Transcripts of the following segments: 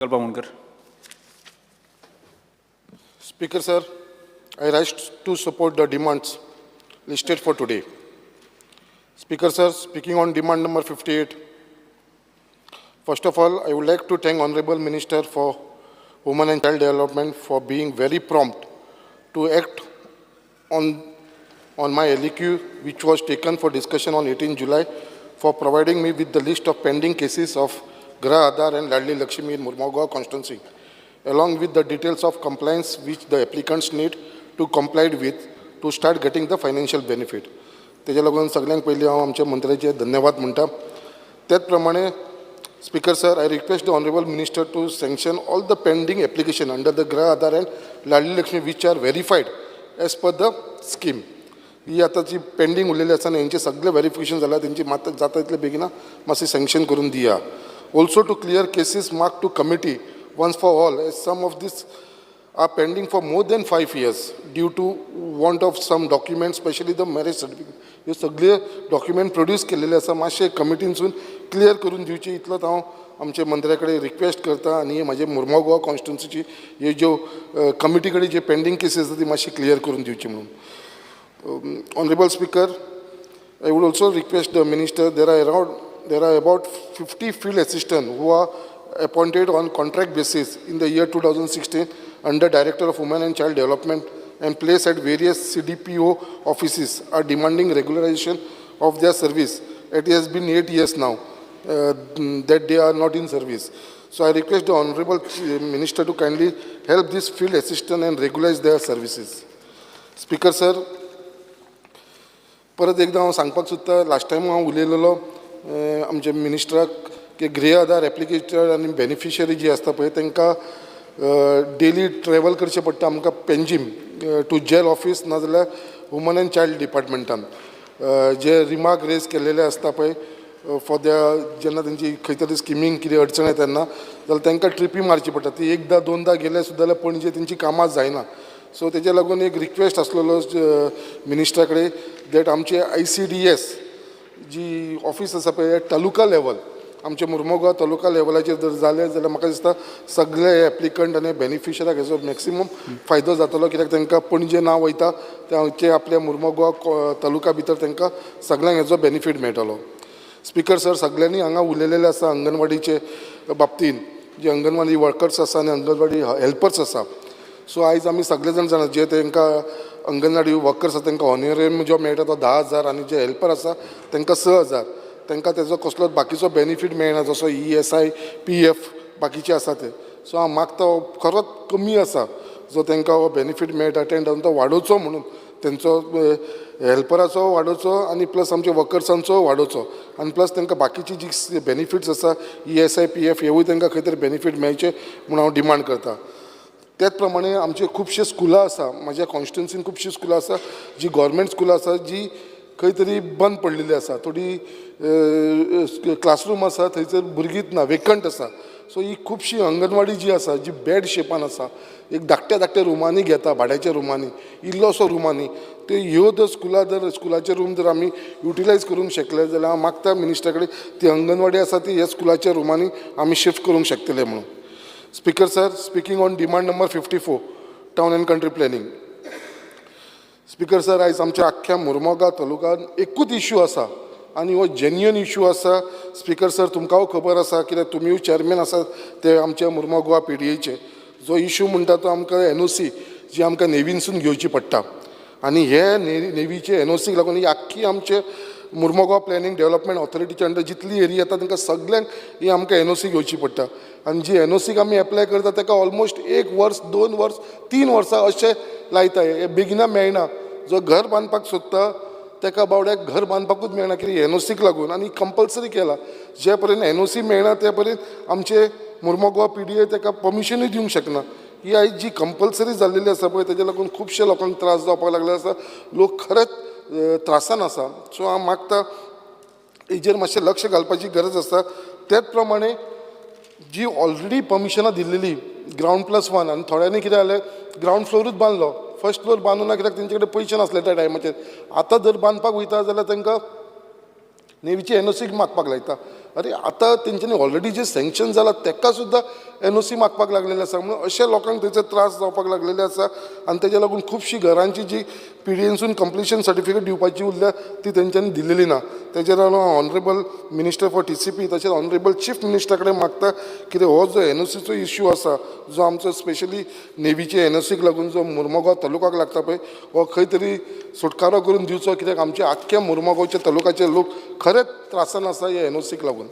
Kalpa Amonkar. Speaker, sir, I rise to support the demands listed for today. Speaker, sir, speaking on demand number 58, first of all, I would like to thank Honorable Minister for Women and Child Development for being very prompt to act on my LEQ, which was taken for discussion on 18 July, for providing me with the list of pending cases of Grah Aadhaar and Ladli Lakshmi in Mormugao constituency, along with the details of compliance which the applicants need to comply with to start getting the financial benefit. तेज्या लागून सगळ्यांक पयलीं हांव आमच्या मंत्र्याचे धन्यवाद म्हणटा. त्याच प्रमाणे, Speaker sir, I request the Honorable Minister to sanction all the pending application under the Grah Aadhaar and Ladli Lakshmi which are verified as per the scheme. ही आतां जी पेंडींग उरलेली आसा न्ही, हेंचे सगळें वेरिफिकेशन जालां, तेंची मात जाता तितले बेगिना मातशें सँक्शन करून दिया. Also to clear cases mark to committee once for all, as some of this are pending for more than 5 years due to want of some documents, especially the marriage certificate. ह्यो सगळे document produce केलेले आसा, मातशे कमिटीनसून clear करून दिवचे, इतलोच हांव आमच्या मंत्र्या कडेन रिक्वेस्ट करता. आनी म्हाजे मुर्मो गोवा कॉन्स्टिट्युन्सीची ह्यो ज्यो कमिटी कडेन जे पेंडींग केसीस आसा, ती मातशी क्लियर करून दिवची म्हणून. Honorable Speaker, I would also request the minister, there are about 50 field assistants who are appointed on contract basis in the year 2016 under Director of Women and Child Development and placed at various CDPO offices are demanding regularization of their service. It has been 8 years now that they are not in service. So I request the Honorable Minister to kindly help this field assistant and regularize their services. Speaker sir, परत एकदां हांव सांगपाक सोदता, last time हांव उलयलेलो आमच्या मिनिस्टराक की गृह आधार application आनी beneficiary जी आसता पळय, तांकां डेली ट्रॅवल करचें पडटा आमकां पेंजीम टू जेल ऑफीस नाजाल्यार वुमन एंड चायल्ड डिपार्टमेंटान जे रिमार्क रेज केलेले आसता पळय फॉर the जेन्ना तेंची खंय तरी स्किमींक कितें अडचण येता तेन्ना, जाल्यार तांकां ट्रिपी मारची पडटा. ती एकदां दोनदां गेले सुद्दां जाल्यार पणजे तेंची कामां जायना. सो तेज्या लागून एक रिक्वेस्ट आसलेलो मिनिस्टरा कडेन that आमचे आयसीडीएस जी ऑफीस आसा पळय तालुका लेवल, आमच्या मुर्मोगांव तालुका लेवलाचेर जर जालें जाल्यार म्हाका दिसता सगळे एप्लिकंट आनी बेनिफिशराक हेजो मॅक्सिमम फायदो जातलो, कित्याक तांकां पणजे ना वयता ते आपल्या मुर्मोगांव तालुका भितर तांकां सगळ्यांक हेजो बेनिफीट मेळटलो. स्पिकर सर, सगळ्यांनी हांगा उलयलेलें आसा अंगणवाडीचे बाबतीन, जे अंगणवाडी वर्कर्स आसा आनी अंगणवाडी हेल्पर्स आसा. सो आयज आमी सगळे जाण जाणा, जे तांकां अंगणवाडी वर्कर्स आसा तांकां ऑनरेरियम जो मेळटा तो 10,000 आनी जे हेल्पर आसा तांकां 6000. तांकां तेजो कसलोच बाकीचो बेनिफीट मेळना, जसो ईएसआय, पीएफ बाकीचे आसा ते. सो हांव मागता, हो खरोच कमी आसा जो तांकां हो बेनिफीट मेळटा 10,000, तो वाडोवचो म्हणून, तेंचो हेल्पराचो वाडोवचो आनी प्लस आमच्या वर्कर्सांचो वाडोवचो आनी प्लस तांकां बाकीची जी बेनिफिट्स आसा, ईएसआय, पीएफ, हेवूय तांकां खंय तरी बेनिफीट मेळचे म्हूण हांव डिमांड करता. त्याच प्रमाणे आमचे खुबशे स्कुलां आसा, म्हाज्या कॉन्स्टिट्युन्सीन खुबशीं स्कुलां आसा, जी गोवोरमेंट स्कुलां आसा, जी खंय तरी बंद पडलेली आसा. थोडी क्लासरूम आसा, थंयसर भुरगींच ना, वेकंट आसा. सो ही खुबशी अंगणवाडी जी आसा, जी बॅड शेपान आसा, एक धाकट्या धाकट्या रुमांनी घेता, भाड्याच्या रुमांनी, इल्लोसो रुमांनी ते, ह्यो जर स्कुलां जर स्कुलाचे रूम जर आमी युटिलायज करूंक शकले जाल्यार हांव मागता मिनिस्टरा कडेन, ती अंगणवाडी आसा ती ह्या स्कुलाच्या रुमांनी आमी शिफ्ट करूंक शकतले म्हणून. Speaker sir, speaking on demand number 54, Town and Country Planning. Speaker sir, आयज आमच्या आख्ख्या मुर्मोगांव तालुक्यान एकूच इशू आसा आनी हो जेन्युइन इशू आसा. स्पीकर सर, तुमकांय खबर आसा, कित्याक तुमीय चॅरमॅन आसात ते आमच्या मुर्मो गोवा पीडीएचे. जो इशू म्हणटा तो आमकां एनओसी जी आमकां नेवीनसून घेवची पडटा आनी हे नेवीचे एनओसीक लागून ही आख्खी आमचे मुर्मोगांव प्लॅनिंग डेव्हलपमेंट ऑथॉरिटीच्या अंडर जितली एरिया येता, तांकां सगल्यांक ही आमकां एनओसी घेवची पडटा. आनी जी एनओसीक आमी एप्लाय करता, ताका ऑलमोस्ट एक वर्स, 2 वर्स, 3 वर्सां अशें लायता. हे बेगिना मेळना. जो घर बांदपाक सोदता ताका बावड्याक घर बांदपाकूच मेळना, कित्याक एनओसीक लागून. आनी कंपल्सरी केला, जे पर्यंत एनओसी मेळना ते पर्यंत आमचे मुर्मो गोवा पीडीए ताका परमिशनूय दिवंक शकना. ही आयज जी कंपल्सरी जाल्लेली आसा पळय, तेज्या लागून खुबशे लोकांक त्रास जावपाक लागले आसा. लोक खरेंच त्रासान आसा. सो हांव मागता, हेजेर मातशें लक्ष घालपाची गरज आसा. त्याच प्रमाणे जी ऑलरेडी परमिशनां दिल्लेली ग्रावंड प्लस 1, आनी थोड्यांनी कितें जालें, ग्रावंड फ्लोरूच बांदलो, फर्स्ट फ्लोर बांदूं ना, कित्याक तेंचे कडेन पयशे नासले त्या टायमाचेर. आतां जर बांदपाक वयता जाल्यार तांकां नेवीची एनओसीक मागपाक लायता. अरे, आतां तेंच्यांनी ऑलरेडी जे सँक्शन जाला तेका सुद्दां एनओसी मागपाक लागलेले आसा. म्हणून अशे लोकांक थंयसर त्रास जावपाक लागलेले आसा आनी तेज्या लागून खुबशीं घरांची जी पिडिएनसून कंप्लिशन सर्टिफिकेट दिवपाची उरल्या ती तेंच्यांनी दिलेली ना. तेजेर हांव honourable minister for TCP तशेंच ऑनरेबल चीफ मिनिस्टरा कडेन मागता, कितें हो जो एनओसीचो इश्यू आसा, जो आमचो स्पेशली नेवीचे एनओसीक लागून जो मुर्मुगांव तालुकाक लागता पळय, हो खंय तरी सुटकारो करून दिवचो, कित्याक आमचे आख्ख्या मुर्मुगांवच्या तालुकाचे लोक खरेंच त्रासान आसा ह्या एनओसीक लागून.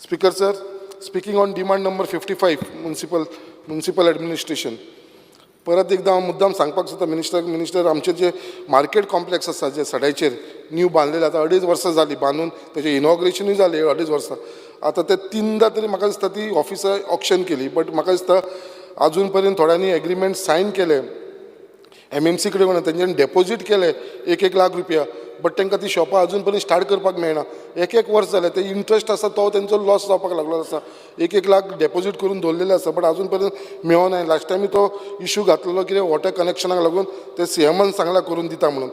Speaker sir, speaking on demand number 55, municipal administration, परत एकदां हांव मुद्दाम सांगपाक सोदता मिनिस्टर, मिनिस्टर, आमचे जे मार्केट कॉम्प्लेक्स आसा, जे सड्याचेर न्यू बांदलेले, आतां अडेज वर्सां जालीं बांदून, तेजें इनॉग्रेशनूय जालें अडेज वर्सां. आतां ते तिनदां तरी म्हाका दिसता ती ऑफिसां ऑक्शन केली, बट म्हाका दिसता आजून पर्यंत थोड्यांनी एग्रीमेंट सायन केले एमएमसी कडेन वचून, तेंच्यांनी डेपोजीट केले एक एक लाख रुपया, बट तांकां ती शॉपां अजून पर्यंत स्टार्ट करपाक मेळना. एक एक वर्स जालें. ते इंट्रस्ट आसा तो तेंचो लॉस जावपाक लागलो आसा. एक एक लाख डेपोजीट करून दवरलेले आसा, बट अजून पर्यंत मेळना. लास्ट टायमी तो इशू घातलेलो कितें वॉटर कनेक्शनाक लागून, ते सीएमान सांगलां करून दिता म्हणून.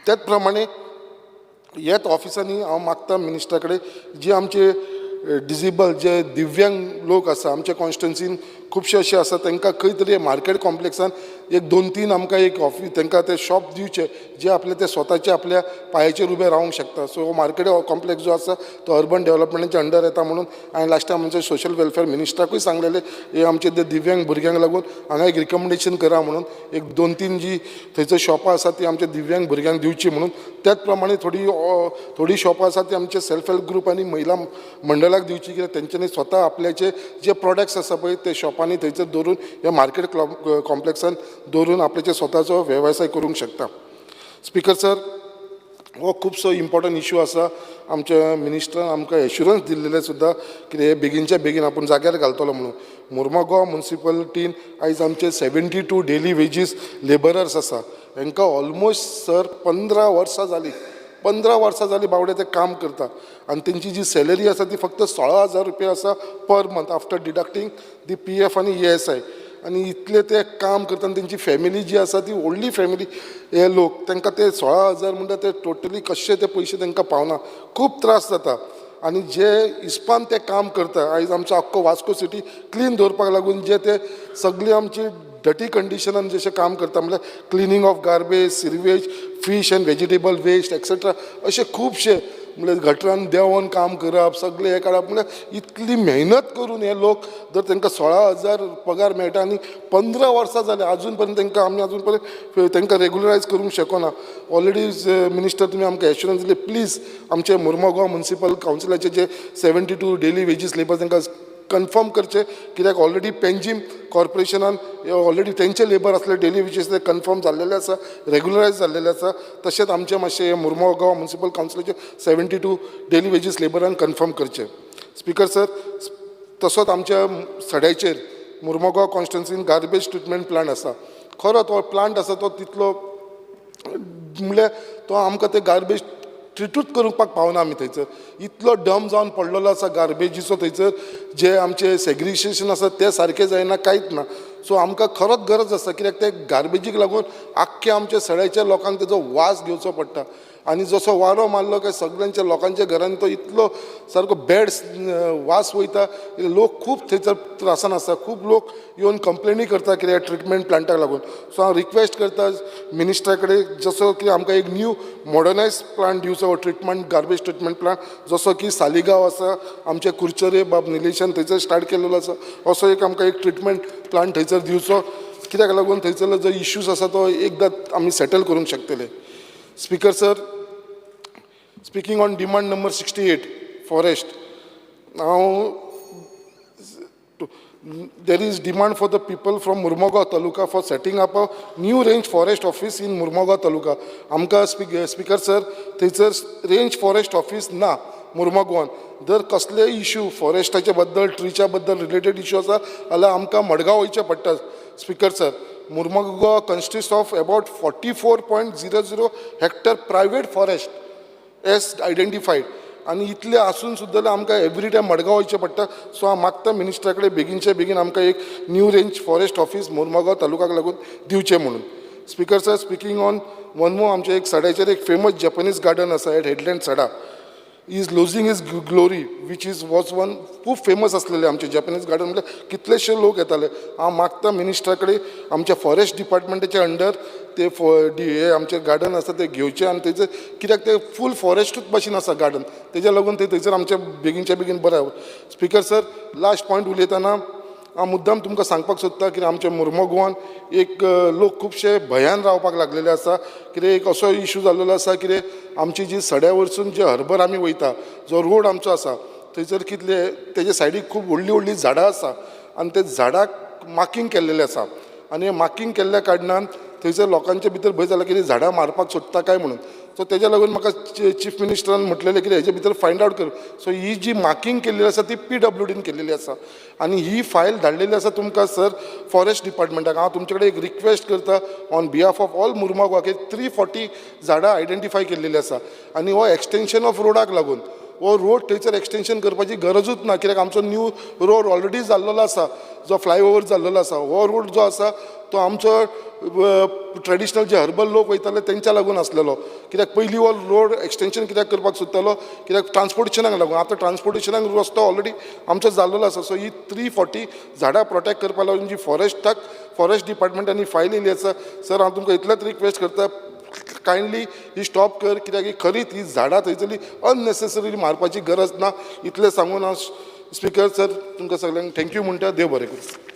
त्याच प्रमाणे ह्याच ऑफिसांनी हांव मागता मिनिस्टरा कडेन, जे आमचे डिजेबल, जे दिव्यांग लोक आसा, आमच्या कॉन्स्टिट्युन्सीन खुबशे अशे आसा, तांकां खंय तरी मार्केट कॉम्प्लेक्सान एक दोन तीन आमकां एक ऑफीस, तांकां ते शॉप दिवचे, जे आपले ते स्वताचे आपल्या पांयाचेर उबे रावंक शकता. सो हो मार्केट कॉम्प्लेक्स जो आसा तो अर्बन डेवलपमेंटाच्या अंडर येता म्हणून हांवें लास्ट टायम आमच्या सोशल वेलफेअर मिनिस्टराकूय सांगलेलें, हे आमचे ते दिव्यांग भुरग्यांक लागून हांगा एक रिकमेंडेशन करा म्हणून, एक दोन तीन जी थंयसर शॉपां आसा ती आमच्या दिव्यांग भुरग्यांक दिवची म्हणून. त्याच प्रमाणे थोडी शॉपां आसा ती आमचे सेल्फ हेल्प ग्रूप आनी महिला मंडळाक दिवची, कित्याक तेंच्यांनी स्वता आपल्याचे जे प्रोडक्ट्स आसा पळय ते शॉपांनी थंयसर दवरून, ह्या मार्केट कॉम्प्लेक्सान दवरून आपल्याचे स्वताचो वेवसाय करूंक शकता. स्पिकर सर, हो खुबसो इम्पॉर्टंट इशू आसा. आमच्या मिनिस्टरान आमकां एश्युरन्स दिल्लेले सुद्दां कितें हे बेगीनच्या बेगीन आपूण जाग्यार घालतलो म्हणून. मुर्मगांव मुन्सिपालिटीन आयज आमचे 72 daily wages labourers आसा. हांकां ऑलमोस्ट सर 15 वर्सां जालीं, 15 वर्सां जालीं बावडे ते काम करता आनी तेंची जी सॅलरी आसा ती फक्त 16,000 रुपया आसा per month after deducting the PF आनी ईएसआय. आनी इतले ते काम करता आनी तेंची फॅमिली जी आसा ती व्हडली फॅमिली. हे लोक तांकां ते 16,000 म्हणटा ते टोटली कशे ते पयशे तांकां पावना, खूब त्रास जाता. आनी जे हिसपान ते काम करता, आयज आमचो आख्खो वास्को सिटी क्लीन दवरपाक लागून जे ते सगळी आमची डटी कंडिशनान जशें काम करता, म्हणल्यार cleaning of garbage, sewage, fish and vegetable waste etcetera, अशे खुबशे, म्हणल्यार गटरान देंवोन काम करप, सगळें हें काडप, म्हणल्यार इतली मेहनत करून हे लोक जर तांकां 16,000 पगार मेळटा आनी 15 वर्सां जालीं, आजून पर्यंत तांकां आमी आजून पर्यंत तांकां रेगुलरायज करूंक शकना. ऑलरेडी मिनिस्टर तुमी आमकां एश्युरन्स दिले. प्लीज आमचे मुर्मगांव म्युनिसिपल कावन्सिलाचे जे 72 daily wages labour तांकां कन्फर्म करचें, कित्याक ऑलरेडी पेंजीम कॉर्पोरेशनान ऑलरेडी तेंचे लेबर आसले डेली वेजीस ते कन्फर्म जाल्लेले आसा, रेगुलरायज जाल्लेले आसा. तशेंच आमचे मातशे Mormugao municipal कावन्सिलाचे 72 daily wages लेबरान confirm करचे. स्पिकर सर, तसोच आमच्या सड्याचेर मुर्मगांव कॉन्स्टिट्युन्सीन गार्बेज ट्रिटमेंट प्लांट आसा. खरो तो प्लांट आसा तो तितलो, म्हणल्यार तो आमकां ते गार्बेज ट्रिटूच करपाक पावना आमी. थंयसर इतलो डंप जावन पडलेलो आसा गार्बेजीचो थंयसर, जे आमचे सेग्रिगेशन आसा तें सारकें जायना, कांयच ना. सो आमकां खरोच गरज आसा, कित्याक ते गार्बेजीक लागून आख्ख्या आमच्या सड्याच्या लोकांक तेजो वास घेवचो पडटा आनी जसो वारो मारलो काय सगळ्यांच्या लोकांच्या घरांनी तो इतलो सारको बॅड वास वयता. लोक खूब थंयसर त्रासान आसा. खूब लोक येवन कंप्लेनी करता कित्याक ट्रिटमेंट प्लांटाक लागून. सो हांव रिक्वेस्ट करता मिनिस्टरा कडेन, जसो की आमकां एक न्यू मॉडर्नायज प्लांट दिवचो, ट्रिटमेंट, गार्बेज ट्रिटमेंट प्लांट, जसो की सालिगांव आसा, आमचे कुडचडे बाब निलेशान थंयसर स्टार्ट केलेलो आसा, असो एक आमकां एक ट्रिटमेंट प्लांट थंयसर दिवचो, कित्याक लागून थंयसरलो जो इश्यूज आसा तो एकदां आमी सेटल करूंक शकतले. Speaker sir, speaking on demand number 68, forest. Now, there is demand for the people from Murmugao Taluka for setting up a new range forest office in Murmugao Taluka. आमकां स्पीकर सर, थंयसर range forest office ना मुर्मगांवान. जर कसलेय issue फॉरेस्टाच्या बद्दल, ट्रीच्या बद्दल related issue आसा जाल्यार आमकां मडगांव वयचें पडटा. Speaker sir, Mormugao consist of about 44.00 hectare private forest as identified आनी इतलें आसून सुद्दां जाल्यार आमकां एवरी टायम मडगांव वयचें पडटा. सो हांव मागता मिनिस्टरा कडेन, बेगीनच्या बेगीन आमकां एक new range forest office Mormugao तालुकाक लागून दिवचें म्हणून. Speaker sir, speaking on one more, आमचे एक सड्याचेर एक फेमस जॅपनीज गार्डन आसा at Headland Sada. is losing his glory, which is was one खूब फेमस आसलेले आमचे जॅपनीज गार्डन. म्हळ्यार कितलेशे लोक येताले. हांव मागता मिनिस्टरा कडेन, आमच्या फॉरेस्ट डिपार्टमेंटाच्या अंडर ते हे आमचे गार्डन आसा ते घेवचे आनी तेजे, कित्याक ते फूल फॉरेस्टूच भाशेन आसा गार्डन, तेज्या लागून ते थंयसर आमचे बेगीनच्या बेगीन बरें. स्पिकर सर, लास्ट पॉयंट उलयतना हांव मुद्दाम तुमकां सांगपाक सोदता की आमच्या मुर्मो एक लोक खुबशे भंयान रावपाक लागलेले आसा. कितें एक असो इशू जाल्लेलो आसा, कितें आमची जी सड्या वरसून जे हर्बर आमी वयता, जो रोड आमचो आसा, थंयसर कितले तेजे सायडीक खूब व्हडलीं व्हडलीं झाडां आसा आनी ते झाडाक मार्कींग केल्लेलें आसा. आनी मार्कींग केल्ल्या कारणान थंयसर लोकांचे भितर भंय जाला की झाडां मारपाक सोदता काय म्हणून. सो तेज्या लागून म्हाका चीफ मिनिस्टरान म्हटलेलें की हेजे भितर फायंड आवट कर. सो ही जी मार्कींग केल्ली आसा ती पीडब्ल्यूडीन केल्लेली आसा आनी ही फायल धाडलेली आसा तुमकां सर, फॉरेस्ट डिपार्टमेंटाक. हांव तुमचे कडेन एक रिक्वेस्ट करता on behalf of all Mormugao की 340 झाडां आयडेंटिफाय केल्लेली आसा आनी हो एक्सटेंशन ऑफ रोडाक लागून, हो रोड थंयसर एक्सटेंशन करपाची गरजूच ना, कित्याक आमचो न्यू रोड ऑलरेडी जाल्लेलो आसा, जो फ्लायओवर जाल्लेलो आसा. हो रोड जो आसा तो आमचो ट्रेडिशनल जे हर्बल लोक वयताले तेंच्या लागून आसलेलो, कित्याक पयलीं हो रोड एक्सटेंशन कित्याक करपाक सोदतालो? कित्याक ट्रान्सपोर्टेशनाक लागून. आतां ट्रान्सपोर्टेशनाक रस्तो ऑलरेडी आमचो जाल्लेलो आसा. सो ही 340 झाडां प्रोटेक्ट करपा लागून जी फॉरेस्टाक, फॉरेस्ट डिपार्टमेंटांनी फायल येयली आसा, सर, हांव तुमकां इतलेंच रिक्वेस्ट करता, कायंडली ही स्टॉप कर, कित्याक ही खरीच ही झाडां थंयसरली अननेसेसरीली मारपाची गरज ना. इतलें सांगून हांव, स्पिकर सर, तुमकां सगल्यांक thank you म्हणटा. देव बरें करूं.